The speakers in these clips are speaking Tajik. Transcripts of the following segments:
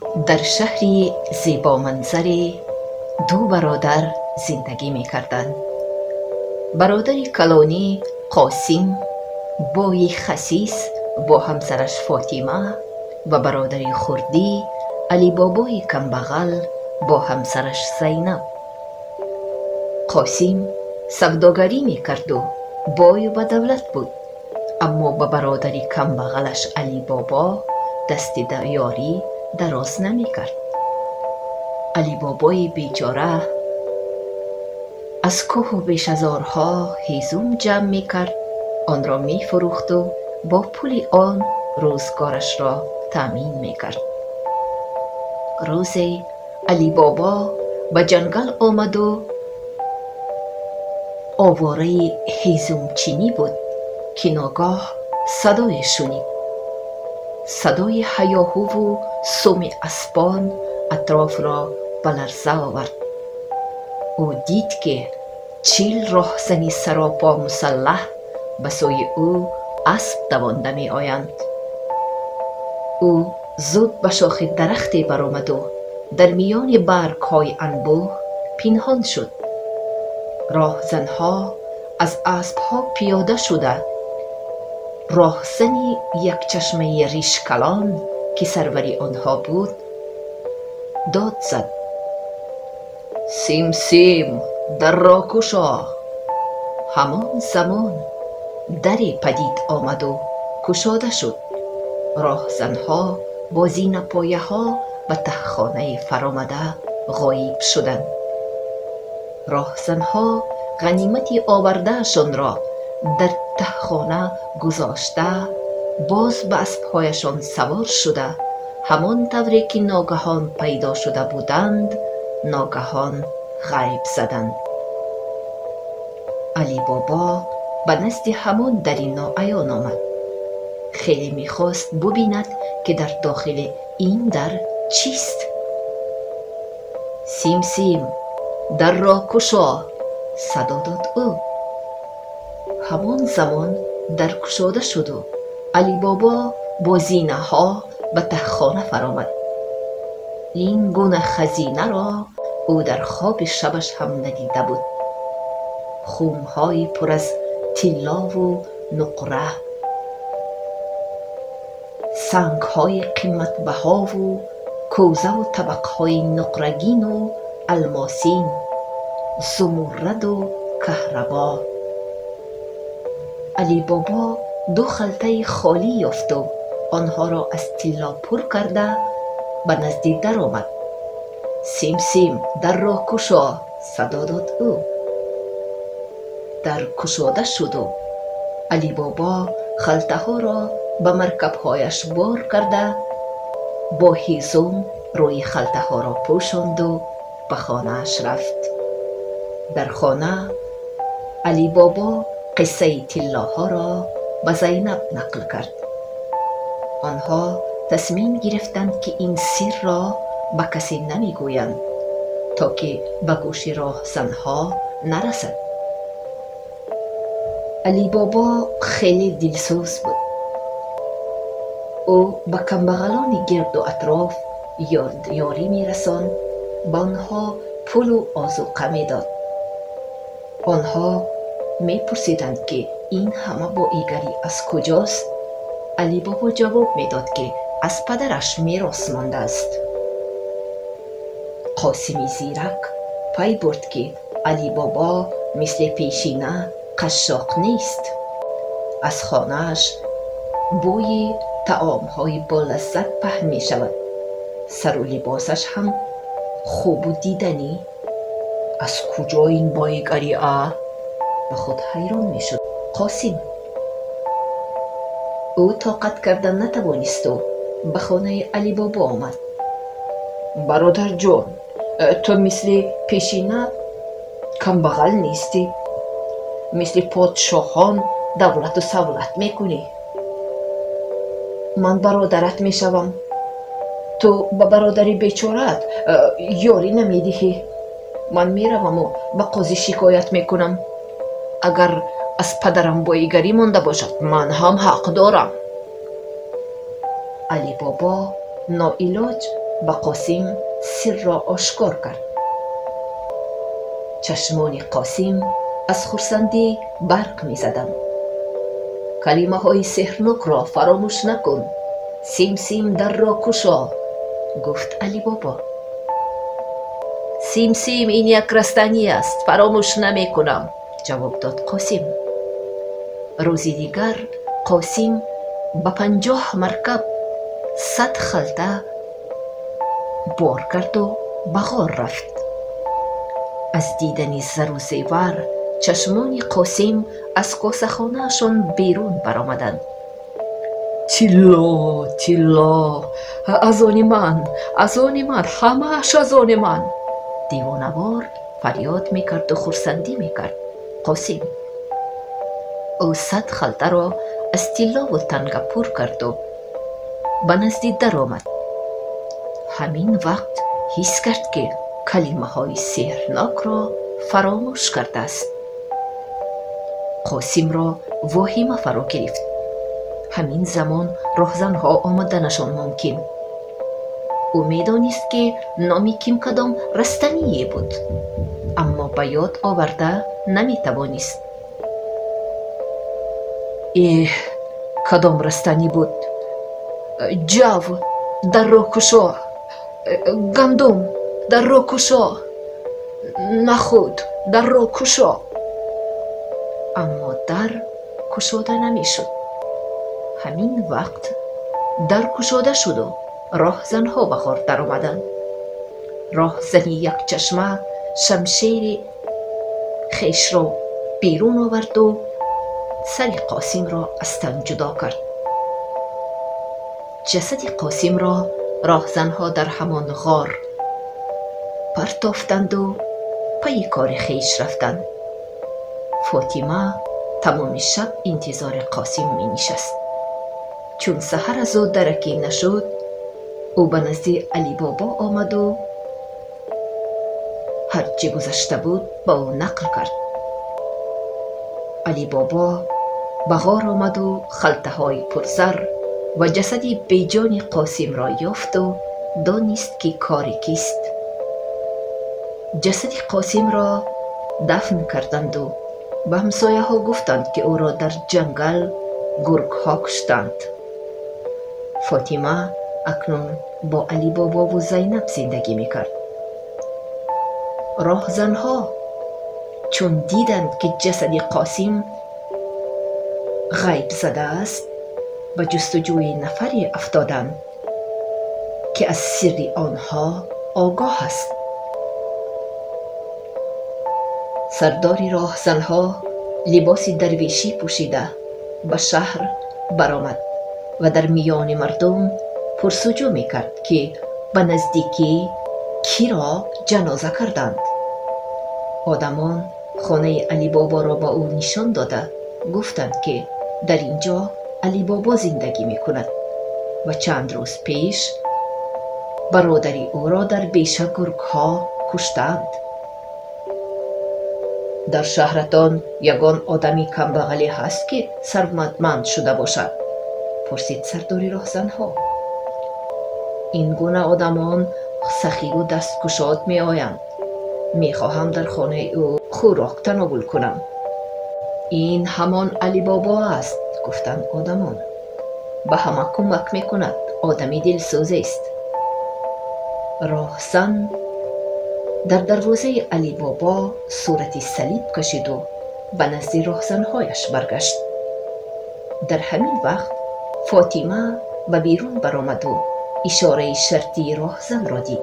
Дар шаҳри зебоманзаре ду бародар зиндагӣ мекарданд. Бародари калонӣ Қосим бои хасис бо ҳамсараш Фотима ва бародари хурдӣ Алибобои камбағал бо ҳамсараш Зайнаб. Қосим савдогарӣ мекарду бою ба давлат буд, аммо ба бародари камбағалаш Алибобо дасти ёрӣ дароз намекард. Алибобои бечора аз кӯҳу бешазорҳо ҳезум ҷамъ мекард, онро мефурӯхту бо пули он рӯзгорашро таъмин мекард. Рӯзе Алибобо ба ҷангал омаду овораи ҳезумчинӣ буд, ки ногоҳ садое шунид. Садои ҳаёҳуву суми аспон атрофро ба ларза овард. Ӯ дид, ки 40 роҳзани саропо мусаллаҳ ба сӯи ӯ асп давонда меоянд. Ӯ зуд ба шохи дарахте баромаду дар миёни баргҳои анбӯҳ пинҳон шуд. Роҳзанҳо аз аспҳо пиёда шуда, роҳзани якчашмаи ришкалон, ки сарвари онҳо буд, дод зад: «Сим-сим, дарро кушо!» Ҳамон замон даре падид омаду кушода шуд. Роҳзанҳо бо зинапояҳо ба таҳхонае фаромада ғоиб шуданд. Роҳзанҳо ғанимати овардаашонро дар таҳхона гузошта, боз ба аспҳояшон савор шуда, ҳамон тавре ки ногаҳон пайдо шуда буданд, ногаҳон ғайб заданд. Алибобо ба назди ҳамон дари ноаён омад. Хеле мехост бубинад, ки дар дохили ин дар чист. «Сим-сим, дарро кушо!» садо дод ӯ. Ҳамон замон дар кушода шуду Алибобо бо зинаҳо ба таҳхона фаромад. Ин гуна хазинаро ӯ дар хоби шабаш ҳам надида буд. Хумҳои пур аз тиллову нуқра, сангҳои қиматбаҳову кӯзаву табақҳои нуқрагину алмосин, зумурраду каҳрабо. Алибобо ду халтаи холӣ ёфту онҳоро аз тилло пур карда ба назди дар омад. «Сим-сим, дарро кушо!» садо дод ӯ. Дар кушода шуду Алибобо халтаҳоро ба маркабҳояш бор карда, бо ҳезум рӯи халтаҳоро пӯшонду ба хонааш рафт. Дар хона Алибобо қиссаи тиллоҳоро ба Зайнаб нақл кард. Онҳо тасмим гирифтанд, ки ин сирро ба касе намегӯянд, то ки ба гӯши роҳзанҳо нарасад. Алибобо хеле дилсӯз буд. Ӯ ба камбағалони гирду атроф ёрӣ мерасонд, ба онҳо пулу озуқа медод. Онҳо мепурсиданд, ки ин ҳама боигарӣ аз куҷост? Алибобо ҷавоб медод, ки аз падараш мерос мондааст. Қосими зирак пай бурд, ки Алибобо мисли пешина қашшоқ нест. Аз хонааш бӯи таомҳои болаззат паҳн мешавад. Сару либосаш ҳам хубу диданӣ. Аз куҷо ин боигарӣ, а? Ба худ ҳайрон мешуд Қосим. Ӯ тоқат карда натавонисту ба хонаи Алибобо омад. «Бародарҷон, ту мисли пешина камбағал нестӣ, мисли подшоҳон давлату савлат мекунӣ. Ман бародарат мешавам. Ту ба бародари бечораат ёрӣ намедиҳӣ. Ман мераваму ба қозӣ шикоят мекунам. Агар аз падарам боигарӣ монда бошад, ман ҳам ҳақ дорам». Алибобо ноилоҷ Ба Қосим сирро ошкор кард. Чашмони Қосим аз хурсандӣ барқ мезаданд. Калимаҳои сеҳрнокро фаромӯш накун. Симсим дарро кушо, гуфт Алибобо. Симсим ин як растанӣ аст, фаромӯш намекунам, ҷавоб дод Қосим. Рӯзи дигар Қосим ба 50 маркаб 100 халта бор карду ба ғор рафт. Аз дидани зару зевар чашмони Қосим аз косахонаашон берун баромаданд. Тилло, тилло, аз они ман, аз они ман, ҳамааш аз они ман! Девонавор фарёд мекарду хурсандӣ мекард Қосим. Ӯ 100 халтаро аз тиллову танга пур карду ба назди дар омад. Ҳамин вақт ҳис кард, ки калимаҳои сеҳрнокро фаромӯш кардааст. Қосимро воҳима фаро гирифт. Ҳамин замон роҳзанҳо омаданашон мумкин. Ӯ медонист, ки номи ким кадом растание буд, аммо ба ёд оварда наметавонист. Эҳ, кадом растанӣ буд? Ҷав, дарро кушо! Гандум, дарро кушо! Нахуд, дарро кушо! Аммо дар кушода намешуд. Ҳамин вақт дар кушода шуду роҳзанҳо ба ғор даромаданд. Роҳзани якчашма шамшери хешро берун оварду сари Қосимро аз тан ҷудо кард. Ҷасади Қосимро роҳзанҳо дар ҳамон ғор партофтанду пайи кори хеш рафтанд. Фотима тамоми шаб интизори Қосим менишаст. Чун саҳар аз ӯ даракӣ нашуд, ӯ ба назди Алибобо омаду ҳар чӣ гузашта буд ба ӯ нақл кард. Алибобо ба ғор омаду халтаҳои пурзар ва ҷасади беҷони Қосимро ёфту донист, ки кори кист. Ҷасади Қосимро дафн карданду ба ҳамсояҳо гуфтанд, ки ӯро дар ҷангал гургҳо куштанд. Фотима акнун бо Алибобову Зайнаб зиндагӣ мекард. Роҳзанҳо чун диданд, ки ҷасади Қосим ғайб задааст, ба ҷустуҷӯи нафаре афтоданд, ки аз сирри онҳо огоҳ аст. Сардори роҳзанҳо либоси дарвешӣ пӯшида ба шаҳр баромад ва дар миёни мардум пурсуҷӯ мекард, ки ба наздикӣ киро ҷаноза карданд. Одамон хонаи Алибоборо ба ӯ нишон дода гуфтанд, ки дар ин ҷо Алибобо зиндагӣ мекунад ва чанд рӯз пеш бародари ӯро дар беша гургҳо куштанд. Дар шаҳратон ягон одами камбағале ҳаст, ки сарватманд шуда бошад? Пурсид сардори роҳзанҳо. Ин гуна одамон сахию дасткушод меоянд. Мехоҳам дар хонаи ӯ хӯрок тановул кунам. Ин ҳамон Алибобо аст, гуфтанд одамон. Ба ҳама кӯмак мекунад, одами дилсӯзест. Роҳзан дар дарвозаи Алибобо сурати салиб кашиду ба назди роҳзанҳояш баргашт. Дар ҳамин вақт Фотима ба берун баромаду ишораи шартии роҳзанро дид.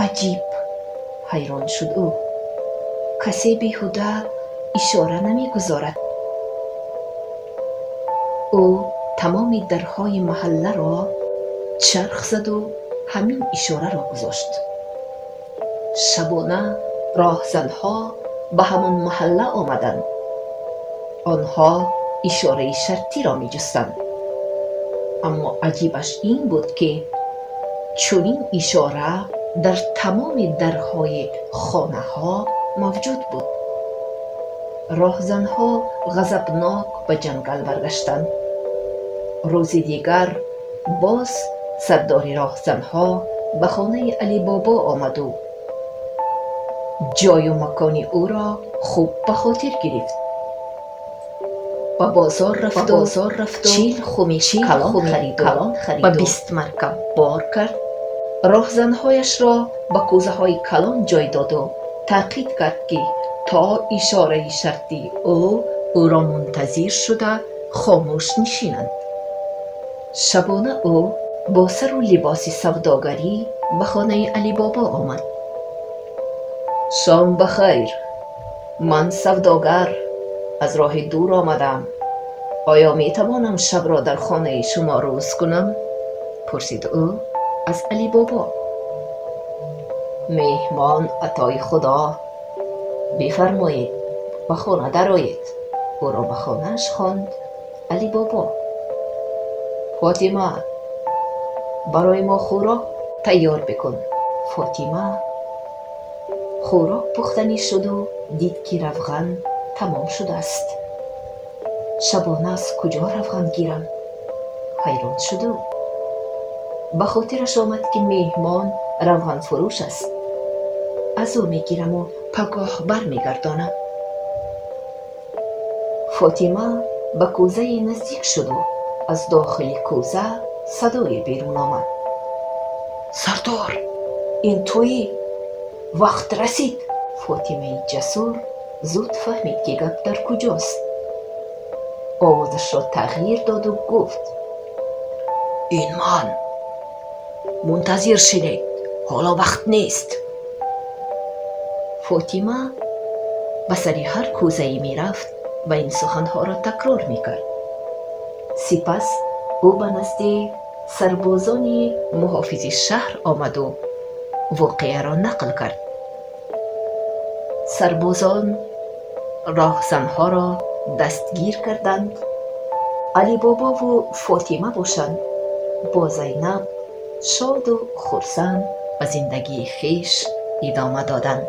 Аҷиб, ҳайрон шуд ӯ. Касе беҳуда ишора намегузорад. Ӯ тамоми дарҳои маҳалларо чарх заду ҳамин ишораро гузошт. Шабона роҳзанҳо ба ҳамон маҳалла омаданд. Онҳо ишораи шартиро меҷустанд. Аммо аҷибаш ин буд, ки чунин ишора дар тамоми дарҳои хонаҳо мавҷуд буд. Роҳзанҳо ғазабнок ба ҷангал баргаштанд. Рӯзи дигар Боз сардори роҳзанҳо ба хонаи Алибобо омаду ҷою макони ӯро хуб ба хотир гирифт. Ба бозор рафту 40 хуми калон хариду ба 20 маркаб бор кард. Роҳзанҳояшро ба кӯзаҳои калон ҷой доду таъқид кард, ки то ишораи шартии ӯ ӯро мунтазир шуда хомӯш нишинанд. Шабона ӯ бо сару либоси савдогарӣ ба хонаи Алибобо омад. Шом ба хайр, ман савдогар, аз роҳи дур омадам. Оё метавонам шабро дар хонаи шумо рӯз кунам? Пурсид ӯ аз Алибобо. Меҳмон атои Худо, бифармоед, ба хона дароед. Ӯро ба хонааш хонд Алибобо. Фотима, барои мо хӯрок тайёр бикун. Фотима хӯрок пухтанӣ шуду дид, ки равған тамом шудааст. Шабона аз куҷо равған гирам? Ҳайрон шуду ба хотираш омад, ки меҳмон равғанфурӯш аст. Аз ӯ мегираму пагоҳ бармегардонам. Фотима ба кӯзае наздик шуду аз дохили кӯза садое берун омад. Сардор, ин туӣ? Вақт расид. Фотимаи ҷасур зуд фаҳмид, ки гап дар куҷост. Овозашро тағйир доду гуфт: ин ман. Мунтазир шинед, ҳоло вақт нест. Фотима ба сари ҳар кӯзае мерафт ва ин суханҳоро такрор мекард. Сипас ӯ ба назди сарбозони муҳофизи шаҳр омаду воқеаро нақл кард. Сарбозон роҳзанҳоро дастгир карданд. Алибобову Фотима бошанд бо Зайнаб шоду хурсанд ба зиндагии хеш идома доданд.